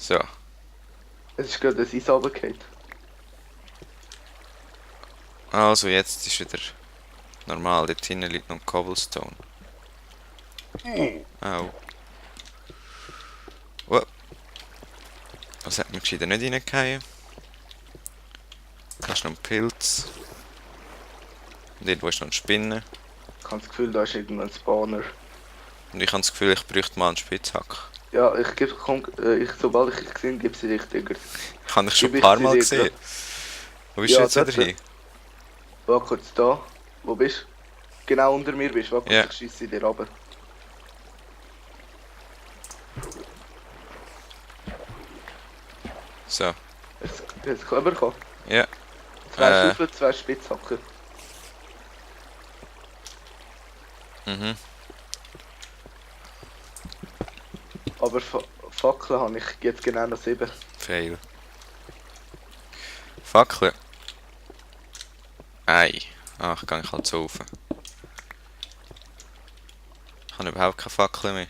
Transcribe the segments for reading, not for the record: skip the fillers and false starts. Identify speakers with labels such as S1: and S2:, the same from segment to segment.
S1: So,
S2: Es ist gerade ein Eis runtergefallen.
S1: also jetzt ist wieder normal. Dort hinten liegt noch Cobblestone. Au. Oh, was hat man gescheiter nicht reingehauen? Da ist noch ein Pilz. Und irgendwo ist noch eine Spinne.
S2: Ich habe das Gefühl, da ist irgendein Spawner.
S1: Und ich habe das Gefühl, ich bräuchte mal einen Spitzhack.
S2: Ja, ich gebe, komm, sobald ich dich sehe, gebe sie dich, Digga.
S1: Ich habe dich schon
S2: Gebe
S1: ein
S2: ich
S1: paar
S2: sie
S1: Mal
S2: dir
S1: gesehen.
S2: grad.
S1: Wo bist du
S2: Ja,
S1: jetzt wieder
S2: dort.
S1: hin?
S2: Warte kurz da. Wo bist du? Genau unter mir bist. Warte kurz,
S1: Ja.
S2: ich schieße sie dir runter.
S1: So,
S2: Hast du es bekommen?
S1: ja.
S2: Zwei Schaufeln, zwei Spitzhacken.
S1: Mhm.
S2: Aber Fackeln habe ich jetzt genau noch 7.
S1: Fail. Fackeln. Ei. Ach, kann ich halt so rauf. Ich habe überhaupt keine Fackeln mehr.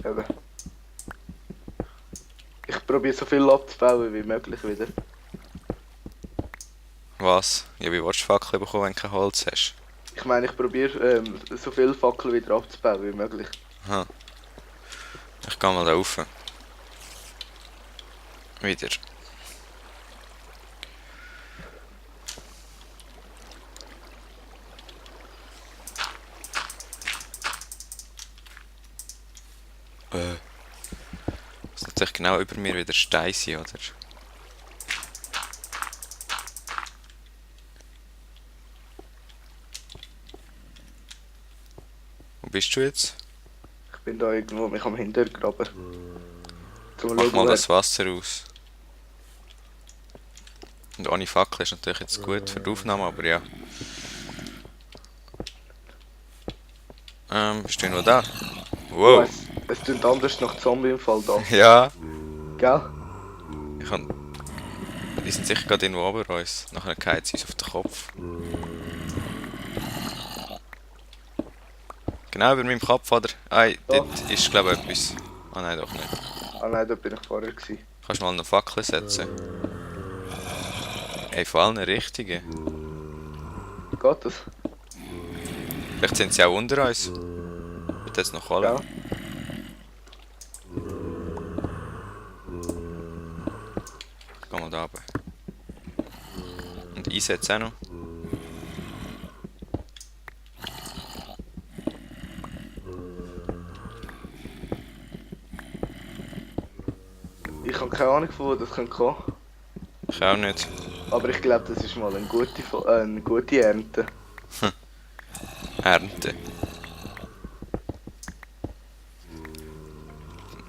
S2: Eben. Ich probiere so viel abzubauen wie möglich wieder.
S1: Was? Ja, wie willst du Fackeln bekommen, wenn du kein Holz hast?
S2: Ich meine, ich probiere so viel Fackeln wieder abzubauen wie möglich.
S1: Aha. Ich gehe mal da rauf. Wieder. Muss natürlich genau über mir wieder Stein sein, oder? Wo bist du jetzt?
S2: Ich bin da irgendwo mich am Hintergraben. Zum
S1: Mach
S2: schauen,
S1: mal
S2: wer-
S1: das Wasser aus. Und ohne Fackel ist natürlich jetzt gut für die Aufnahme, aber ja. Bist du noch da?
S2: Oh,
S1: Wow.
S2: es tut anders nach Zombie im Fall da.
S1: Ja.
S2: Gell?
S1: Ich kann... Die sind sicher gerade irgendwo oben uns. Nachher geht sie uns auf den Kopf. Genau über meinem Kopf, oder? Ei,
S2: Da.
S1: dort ist glaube ich etwas. Ah nein, doch nicht.
S2: Ah nein, da bin ich vorher gewesen.
S1: Kannst du mal eine Fackel setzen? Ey, vor allem eine richtige.
S2: Geht das?
S1: Vielleicht sind sie auch unter uns. Wird jetzt noch Kohle.
S2: Ja.
S1: Geh mal da runter. Und einsetzen auch noch.
S2: Ich habe keine Ahnung, von wo das kommen könnte.
S1: Ich auch nicht.
S2: Aber ich glaube, das ist mal eine gute Ernte.
S1: Ernte.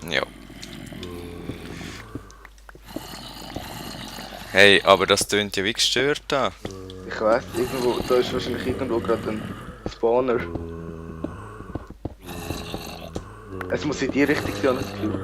S1: Ja. Hey, aber das tönt ja wie gestört da.
S2: Ich weiss, irgendwo, da ist wahrscheinlich irgendwo gerade ein Spawner. Es muss in die Richtung sein, habe ich das Gefühl.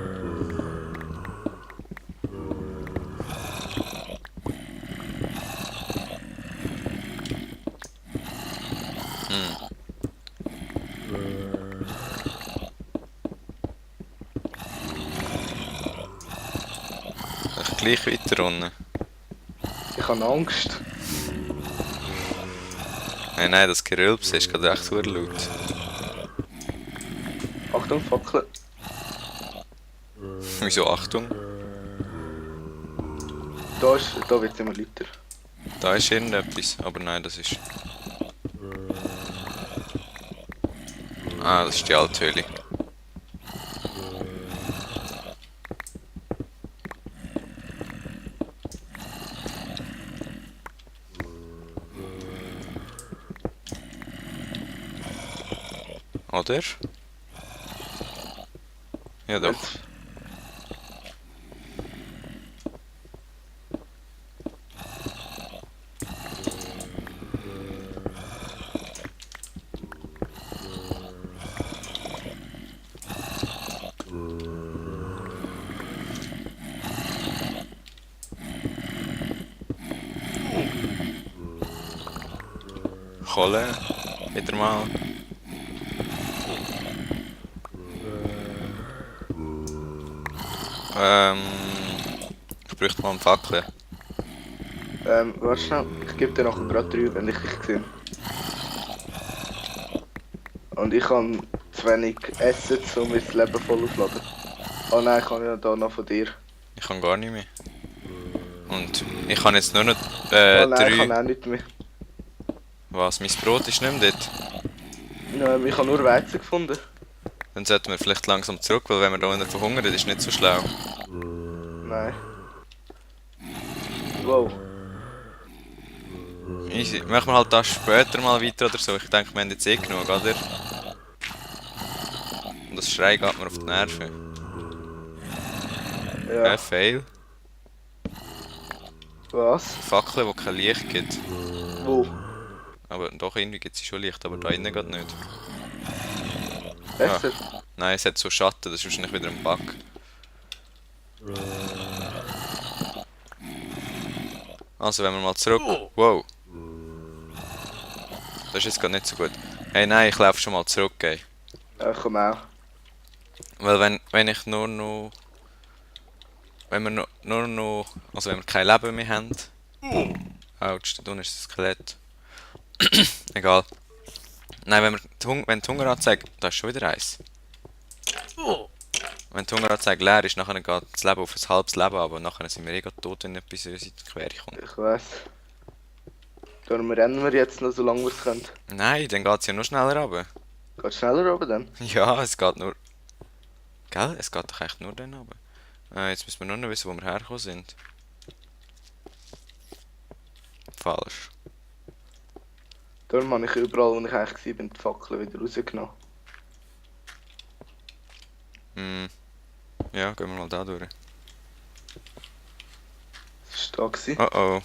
S1: Ich gleich weiter unten.
S2: Ich habe Angst.
S1: Nein, nein, das Gerülps ist gerade echt sehr laut.
S2: Achtung, Fackel.
S1: Wieso Achtung?
S2: Da wird es immer lauter.
S1: Da ist irgendetwas, aber nein, das ist... Ah, das ist die Althöhle. Oder? Ja doch.
S2: Jetzt.
S1: Kohle. Wieder mal. Ich bräuchte mal einen Fackel.
S2: Warte schnell, ich gebe dir nachher gerade 3, wenn ich dich gesehen. Und ich habe zu wenig Essen, um mein Leben voll aufzuladen. Oh nein, ich habe ja da noch von dir.
S1: Ich kann gar nicht mehr. Und ich kann jetzt nur noch
S2: Oh nein, ich
S1: 3.
S2: habe auch nicht mehr.
S1: Was? Mein Brot ist nicht mehr dort.
S2: Ich habe nur Weizen gefunden.
S1: Dann sollten wir vielleicht langsam zurück, weil wenn wir da unten verhungern, ist nicht so schlau.
S2: Nein. Wow.
S1: Easy. Machen wir halt das später mal weiter oder so. Ich denke, wir haben jetzt eh genug, oder? Und das Schrei geht mir auf die Nerven.
S2: Ja.
S1: Fail.
S2: Was?
S1: Fackel, die kein Licht gibt.
S2: Wo?
S1: Aber doch, irgendwie gibt es schon Licht, aber da innen geht nicht.
S2: Besser?
S1: Nein, es hat so Schatten, das ist wahrscheinlich wieder ein Bug. Also, wenn wir mal zurück... Wow. Das ist jetzt gerade nicht so gut. Hey, nein, ich laufe schon mal zurück, ey.
S2: Ja, ich komme auch.
S1: Weil wenn ich nur noch... Wenn wir nur noch... Also wenn wir kein Leben mehr haben... Autsch, da unten ist das Skelett. Egal. Nein, wenn die Hunger anzeigt... Da ist schon wieder eins. Wenn die Hungeranzeige leer ist, nachher geht das Leben auf ein halbes Leben, aber nachher sind wir eh gerade tot, wenn etwas in die Quere kommt.
S2: Ich weiss. Darum rennen wir jetzt noch so lange wir es können.
S1: Nein, dann geht es ja noch schneller runter.
S2: Geht schneller runter dann?
S1: Ja, es geht nur... Gell? Es geht doch echt nur dann runter. Jetzt müssen wir nur noch wissen, wo wir hergekommen sind. Falsch.
S2: Darum habe ich überall, wo ich eigentlich war, die Fackeln wieder rausgenommen.
S1: Hm. Ja, gehen wir mal da durch.
S2: Das war da. Gewesen.
S1: Oh oh.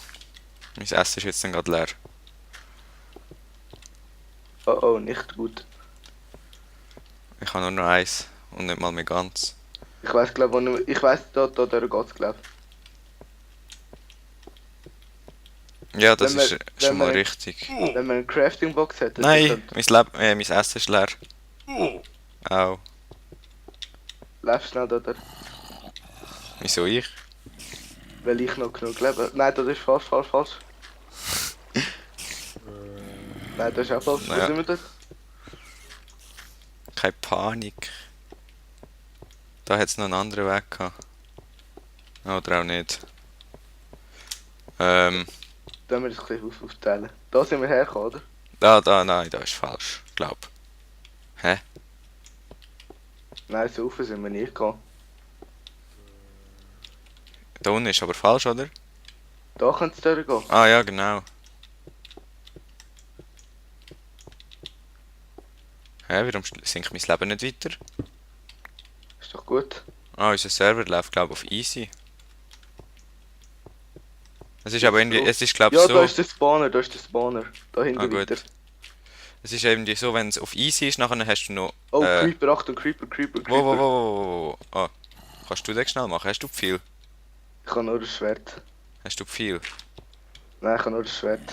S1: Mein Essen ist jetzt dann gerade leer.
S2: Oh oh, nicht gut.
S1: Ich habe nur noch eins und nicht mal mehr ganz.
S2: Ich weiss, glaube ich weiss, da geht's, glaube
S1: Ja, das
S2: Wenn
S1: ist
S2: wir-
S1: schon
S2: wenn
S1: mal
S2: wir-
S1: richtig.
S2: Wenn wir eine Crafting-Box hätten,
S1: Nein, mein Essen ist leer. Au.
S2: Lauf schnell da.
S1: Wieso ich?
S2: Weil ich noch genug lebe. Nein, das ist falsch. Nein, das ist auch falsch. Wo
S1: Ja.
S2: sind wir dort?
S1: Keine Panik. Da hätte es noch einen anderen Weg gehabt. Oder auch nicht.
S2: Da wir das ein bisschen aufteilen. Da sind wir hergekommen, oder?
S1: Nein, da ist falsch. Glaub. Hä?
S2: Nein, so rauf sind wir nicht gekommen.
S1: Da unten ist aber falsch, oder?
S2: Da könnte es durchgehen.
S1: Ah ja, genau. Hä, warum sinkt mein Leben nicht weiter?
S2: Ist doch gut.
S1: Ah, unser Server läuft, glaube ich, auf easy. Es ist aber irgendwie, es ist glaube ich
S2: Ja,
S1: so...
S2: da ist der Spawner. Da hinten
S1: Ah, gut.
S2: weiter.
S1: Es ist irgendwie so, wenn es auf easy ist, nachher hast du noch...
S2: Oh, Creeper, Achtung, Creeper.
S1: Wo. Ah, kannst du das schnell machen? Hast du viel?
S2: Ich habe nur ein Schwert.
S1: Hast du viel?
S2: Nein, ich habe nur ein Schwert.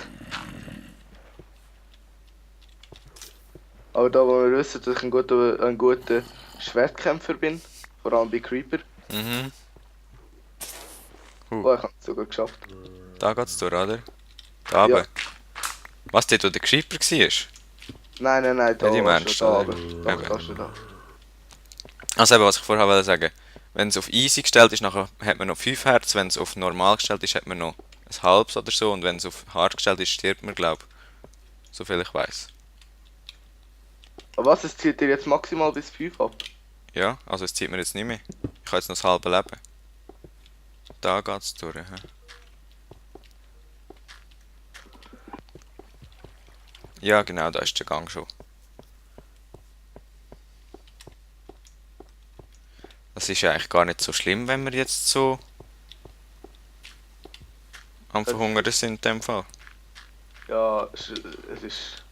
S2: Aber da, wo wir wissen, dass ich ein guter Schwertkämpfer bin, vor allem bei Creeper.
S1: Mhm.
S2: Oh, ich habe es sogar geschafft.
S1: Da geht's durch, oder? Da oben.
S2: Ja.
S1: Was, dort wo der Creeper war?
S2: Nein, da.
S1: Ja, die
S2: warst
S1: meinst
S2: du,
S1: du,
S2: da,
S1: oder?
S2: aber
S1: Eben.
S2: da kannst du da.
S1: Also eben, was ich vorher wollte sagen. Wenn es auf easy gestellt ist, nachher hat man noch 5 Herz. Wenn es auf normal gestellt ist, hat man noch ein halbes oder so. Und wenn es auf hart gestellt ist, stirbt man, glaube ich. Soviel ich weiß.
S2: Aber was, es zieht dir jetzt maximal bis 5 ab?
S1: Ja, also es zieht mir jetzt nicht mehr. Ich habe jetzt noch das halbe Leben. Da geht's durch. He? Ja, genau, da ist der Gang schon. Das ist ja eigentlich gar nicht so schlimm, wenn wir jetzt so am Verhungern sind in dem Fall.
S2: Ja, es ist...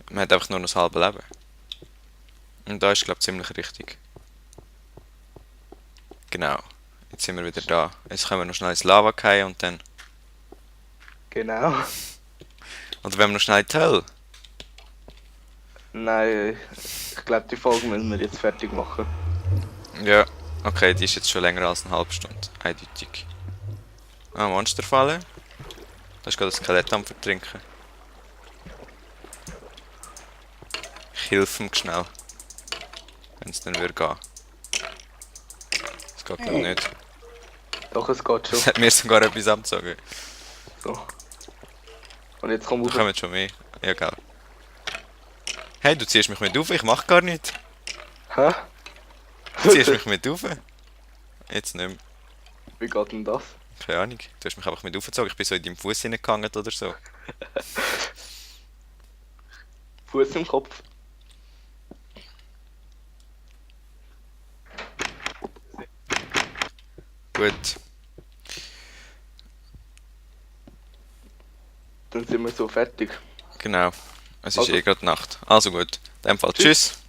S1: Man hat einfach nur noch das halbe Leben. Und da ist, glaube ich, ziemlich richtig. Genau. Jetzt sind wir wieder da. Jetzt können wir noch schnell ins Lava fallen und dann...
S2: Genau.
S1: Oder wenn wir noch schnell in die Hölle.
S2: Nein, ich glaube, die Folge müssen wir jetzt fertig machen.
S1: Ja. Okay, die ist jetzt schon länger als eine halbe Stunde. Eindeutig. Ah, Monsterfalle. Da ist gerade ein Skelett am Vertrinken. Ich helfe ihm schnell. Wenn es dann würde gehen. Das geht glaub nicht.
S2: Doch, es geht schon.
S1: Das hat mir sogar etwas abgezogen.
S2: So. Und jetzt komm
S1: Da
S2: raus.
S1: kommen schon mehr. Ja, gell. Hey, du ziehst mich mit auf, ich mach gar nichts.
S2: Hä?
S1: Du ziehst mich mit auf. Jetzt nicht mehr.
S2: Wie geht denn das?
S1: Keine Ahnung. Du hast mich einfach mit aufgezogen. Ich bin so in deinem Fuß hineingehangen oder so.
S2: Fuß im Kopf.
S1: Gut.
S2: Dann sind wir so fertig.
S1: Genau. Es ist
S2: Also-
S1: eh gerade Nacht. Also gut. In dem Fall tschüss.